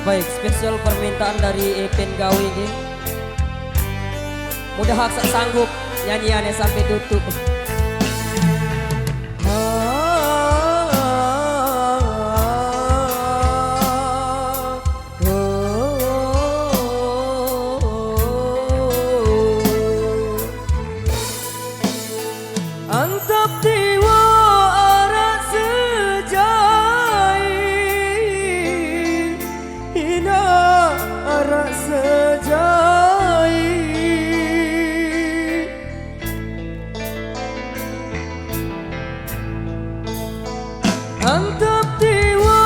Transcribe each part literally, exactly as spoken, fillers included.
Baik, spesial permintaan dari Epen Gawe nggih. Mudah haksa sanggup nyanyiannya sampai tutup. Antap tiwa arak sejai, ina arak sejai. Antap tiwa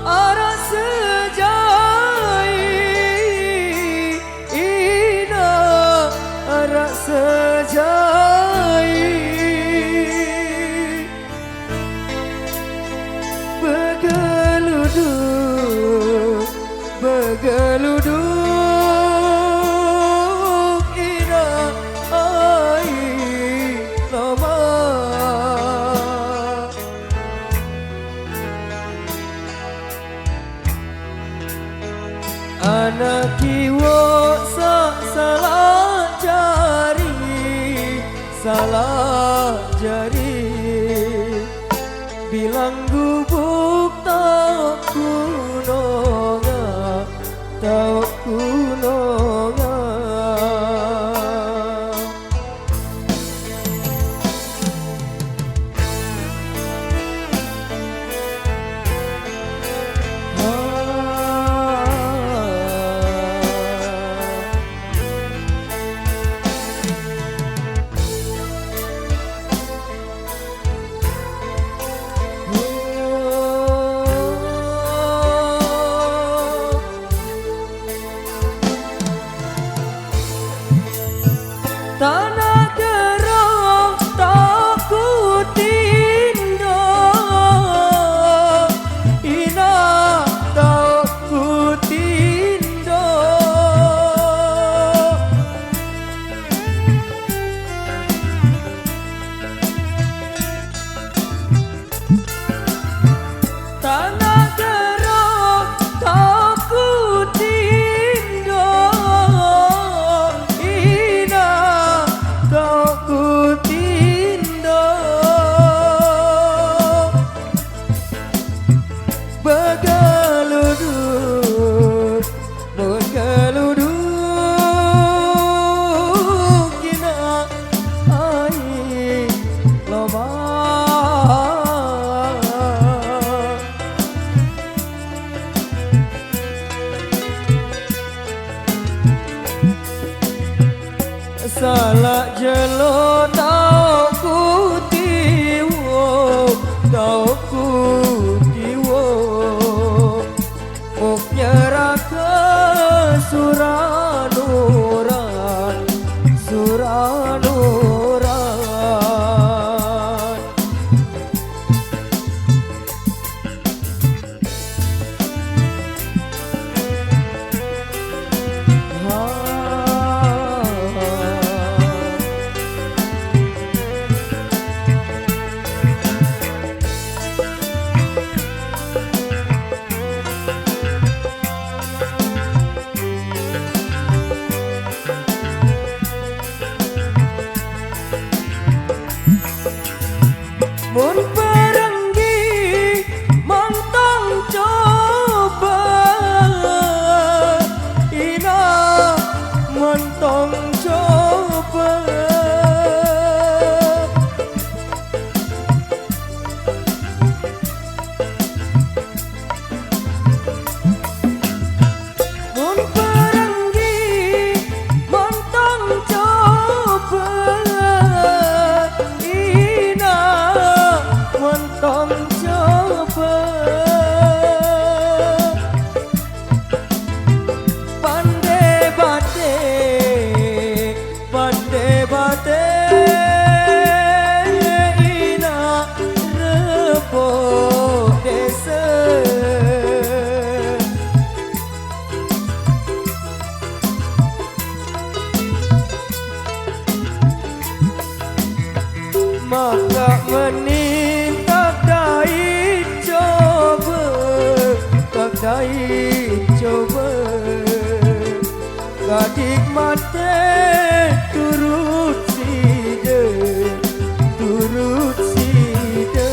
arak sejai, ina arak sejai. Begeluduk, begeluduk, ina ai lama. Anak kiwak sak salah jari, salah jari. Bilang gubuk tau kunonga, tau kunonga. Tanah gerong tau ku tindo, ina tau ku tindo. Tanah gerok tau ku tindo, ina tau ku tindo. Begeluduk, begeluduk, ina ai loma. Salah jelo tau ku tiwo, tau ku tiwo. Muk nyeraka suranuran, suranuran. Dai coba kadik mate turut sida, turut sida.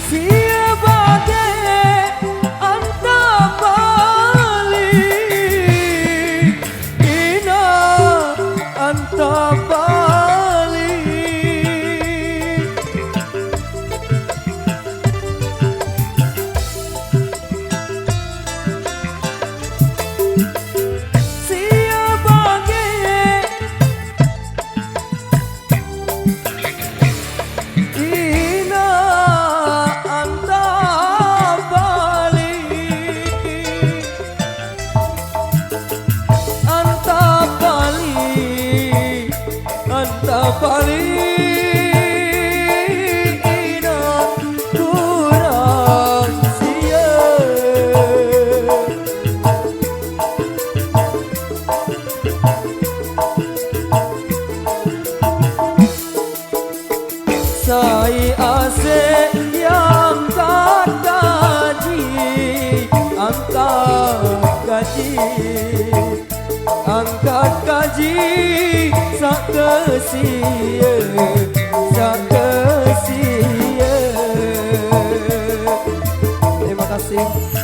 Sia bage anta bali, ina anta bali. Sia bage ina anta bali, anta bali, anta bali, ina kurang sia. Sai ase angkat kaji, angkat kaji, angkat kaji, sak ke sia, sak ke sia. Terima kasih.